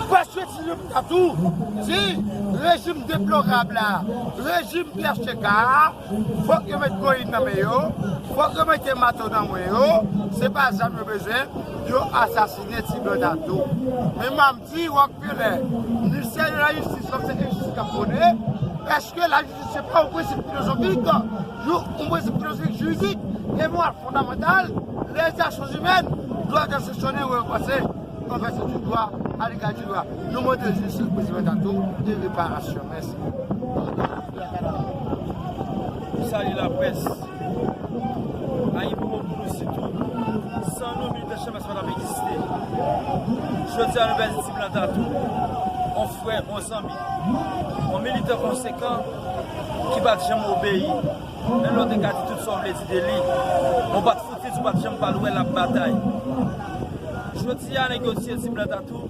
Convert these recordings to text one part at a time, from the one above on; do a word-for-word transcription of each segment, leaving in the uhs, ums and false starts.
Paske si nou ta tou di rejim deplorab la, rejim P H T K a, fòk yo met koyin nan men yo, fòk yo mete mato nan men yo, se pa zam yo bezwen, yo asasinen Ti Blan Tatou. Men m ap di Rockefeller, ministè de la jistis, kòm se enjistis k ap pwone, èske lajistis se pa yon prensip filozofik, yon, yon prensip filozofik jiridik e moral fondamantal, les actions humaines doivent être sanctionnées ou récompensées. Konvèsyon di dwa, a legal di dwa. Nou mande jistis pou Ti Blan Tatou e reparasyon. Mèsi. M salye laprès. Ayibobo pou nou sitou. San nou, militan Channmas pa t ap egziste. Jodi a, nou pèdi Ti Blan Tatou. On frè, on zanmi. On militan konsekan ki pa t janm obeyi. Menm lè w te ka di tout sa w vle di de li, men w pa t fouti di w pa t janm pral wè l ap batay. Jodi a, nèg yo tiye Ti Blan Tatou.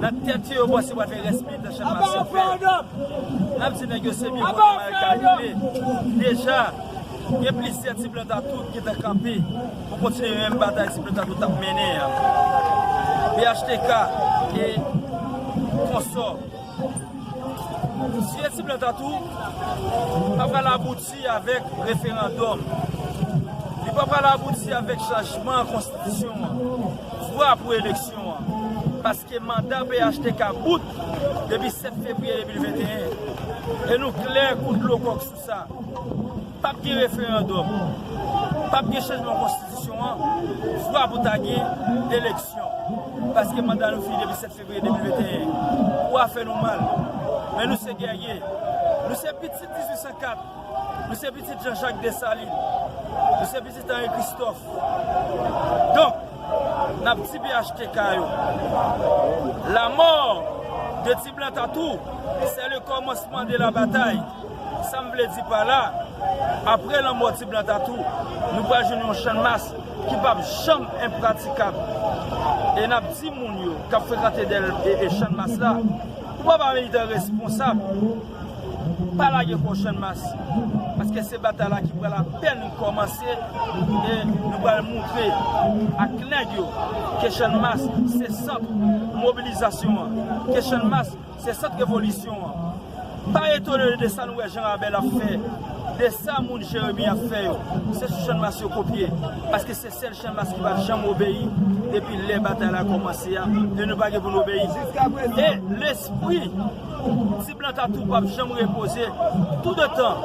Nan tèt yo, yo panse yo pral fè rès militan Channmas yo fè. N ap di nèg yo se byen kontan yo kalkile. Deja, gen plizyè Ti Blan Tatou ki gentan kanpe pou kontinye menm batay Ti Blan Tatou t ap mennen an. P H T K e konsò. Tiye Ti Blan Tatou pa pral abouti avèk referandòm. Li pa pral abouti avèk chanjman konstitisyon an, vwa pou eleksyon an. Paske manda P H T K bout depi sèt fevriye de mil venteyen. E nou klè kou dlo kòk sou sa. P ap gen referandòm. P ap gen chanjman konstitisyon an. Vwa pou ta gen eleksyon. Paske manda nou fini depi sèt fevriye de mil venteyen. Ou a fè nou mal. Men nou se gèrye. Nou se pitit dizuit san kat. Nou se pitit Jean-Jacques Dessalines. Nou se pitit Henri Christophe. Donk, n ap di P H T K yo, la mort de Ti Blan Tatou, c'est le commencement de la bataille. Sa m vle di pa la, apre lanmò Ti Blan Tatou, nou pral jwenn yon Channmas ki p ap janm enpratikab. E n ap di moun yo k ap frekante dèl e, e Channmas la, ou pa ba militan responsab, pa lage kò Channmas. Paske se batay la ki pral apèn kòmanse e nou pral moutre ak nèg yo ke Channmas se sant mobilizasyon an, ke Channmas se sant revolisyon an. Pa etone de sa nou wè Jan Rabèl ap fè, de sa moun Jeremi ap fè yo. Se sou Channmas yo kopye. Paske se sèl Channmas ki pa janm obeyi depi lè batay la kòmanse a. E nou pa gen pou n obeyi. E lespri Ti Blan Tatou p ap janm repoze toutotan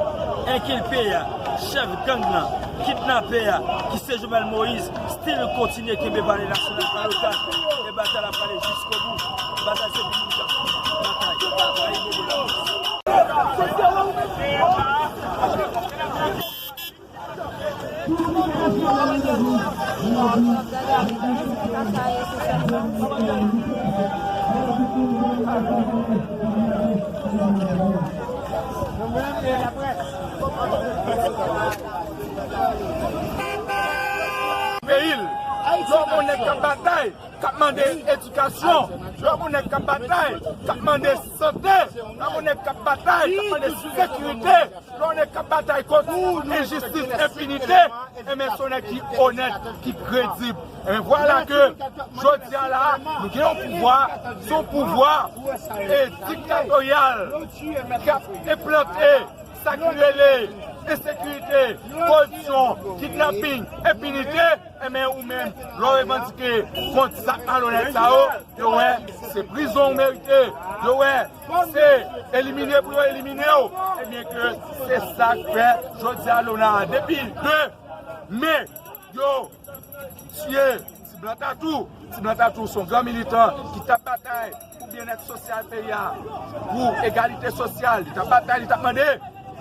enkilpe a, chèf gang lan, kidnapè a, ki se Jovenel Moïse, still kontinye kenbe palè nasyonal pa lokal. E batay la prale jiskobou. Batay se pou nou k ap batay. Ayibobo la. Peyi l. Yo moun nèg k ap batay, k ap mande edikasyon. Yo moun nèg k ap batay, k ap mande sante. Yo moun nèg k ap batay, k ap mande sekirite. Lè w nèg k ap batay kont enjistis, enpinite, enben se yon nèg ki onèt, ki kredib. Enben vwala ke jodi a la, nou gen yon pouvwa, se yon pouvwa e diktatoryal k ap enplante sa ki rele ensekirite, koripsyon, kidnaping, enpinite. Enben ou menm, lè w revandike kont zak malonèt sa yo, yo wè se prizon ou merite. Yo wè se elimine pou yo elimine w. Ebyen ke se sa k fè jodi a Lona a depi de me yo tiye Ti Blan Tatou. Ti Blan Tatou se yon gran militan ki t ap batay pou byennèt sosyal peyi a, pou egalite sosyal. Li t ap batay, li t ap mande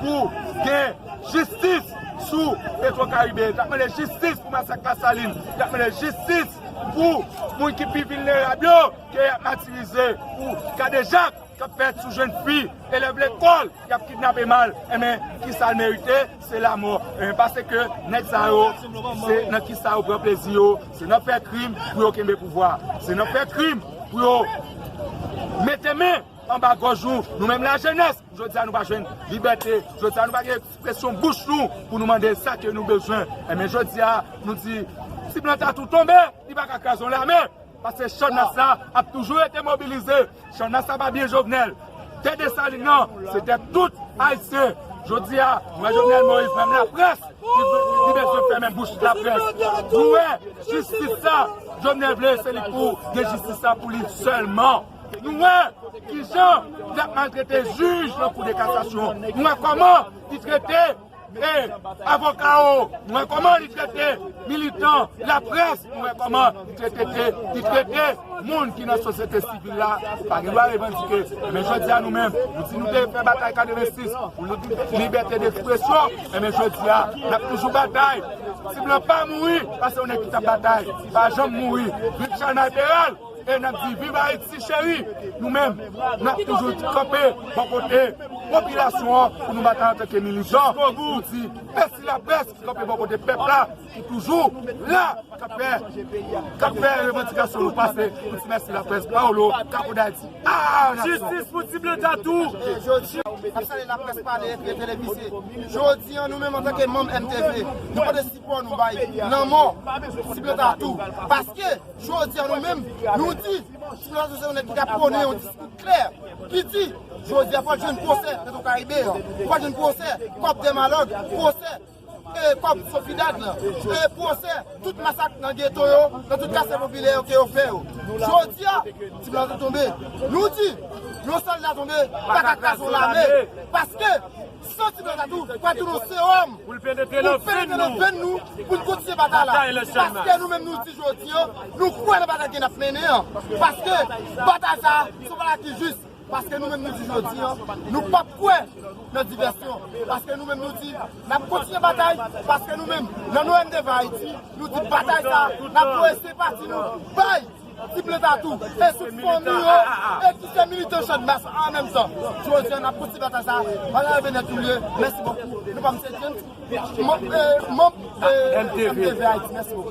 pou gen jistis sou Petwokaribe. Li t ap mande jistis pou masak Lasalin. Li t ap mande jistis pou moun ki pi vilnerab yo, ke y ap matirize, pou kadejak k ap fèt sou jèn fi, elèv lekòl, y ap kidnape mal. Enben, kisa l merite? Se lamò. Enben, paske nèg sa yo, se nan kisa yo pran plezi yo, se nan fè krim pou yo kenbe pouvwa. Se nan fè krim pou yo mete men anba gòj nou. Nou menm lajenès, jodi a nou pa jwenn libète. Jodi a nou pa gen ekspresyon bouch nou pou nou mande sa ke nou bezwen. Enben, jodi a nou di, Ti Blan Tatou tonbe, li pa ka kraze yon lame. Paske Channas la ap toujou rete mobilize. Channas la pa byen Jovenel. Tè Desalin nan, se tè tout Ayisyen. Jodi a, nou wè Jovenel Moïse, menm laprès ki, ki bezwen fèmen bouch laprès. Nou wè jistis sa Jovenel vle, se li pou gen jistis sa pou li sèlman. Nou wè kijan y ap maltrete jij nan kou de kasasyon. Nou wè kòman li trete e avoka yo, nou wè kòman li trete militan laprès, nou wè kòman li trete, li trete moun ki nan sosyete sivil la, pa gen dwa revandike. Men jodi a nou menm, nou di nou te fè batay katrevensis pou li-, libète dekspresyon, men jodi a, n ap toujou batay. Ti blan pa mouri, paske yon nèg ki t ap batay, pa janm mouri. Viv Chanay Peral! E n ap di, viv Ayiti cheri! Nou menm, n ap toujou kanpe bò kote popilasyon an pou nou batay antanke militan. Nou di, mèsi laprès ki kanpe bò kote pèp la, ki toujou la, k ap fè, k ap fè revandikasyon nou pase. Nou di mèsi laprès. Paolo, Kapo Dayiti. Ah, nasyon! Jistis pou Ti Blan Tatou! Jodi, n ap salye laprès pale, ekri, televize. Jodi an, nou menm antanke manm M T V, nou pote sipò nou bay lanmò Ti Blan Tatou. Paske, jodi an, nou menm, nou di, Ti Blan Tatou se yon nèg ki t ap pwone yon diskou klè, ki di, jodi a, fò l jwenn pwosè Petwokaribe an, fò l jwenn pwosè kòb Dèmalòg, pwosè, e, kòb Sofidag lan, e, pwosè tout masak nan geto yo, nan tout katye popilè yo ke yo fè yo. Jodi a, Ti Blan Tatou tonbe. Nou di, yon sòlda tonbe, pa ka kraze yon lame. Paske, san Ti Blan Tatou, pral tounen yon sewòm pou l penetre nan venn nou, pou n kontinye batay la. Paske nou menm nou di jodi an, nou kwè nan batay ke n ap mennen an. Paske batay sa a, se yon batay ki jis. Paske nou menm nou di jodi an, nou p ap kwè nan divèsyon. Paske nou menm nou di, n ap kontinye batay. Paske nou menm, nan non M T V Ayiti, nou di batay sa a, n ap voye senpati nou bay Ti Blan Tatou, e tout fanmi yo, e ki se militan Chanmas an menm tan. Jodi an, n ap kontinye batay sa a, batay la vin nèt ou lye. Mèsi bokou. Nou pa M C James, manm, e, manm, e, M T V. M T V Ayiti. Mèsi bokou.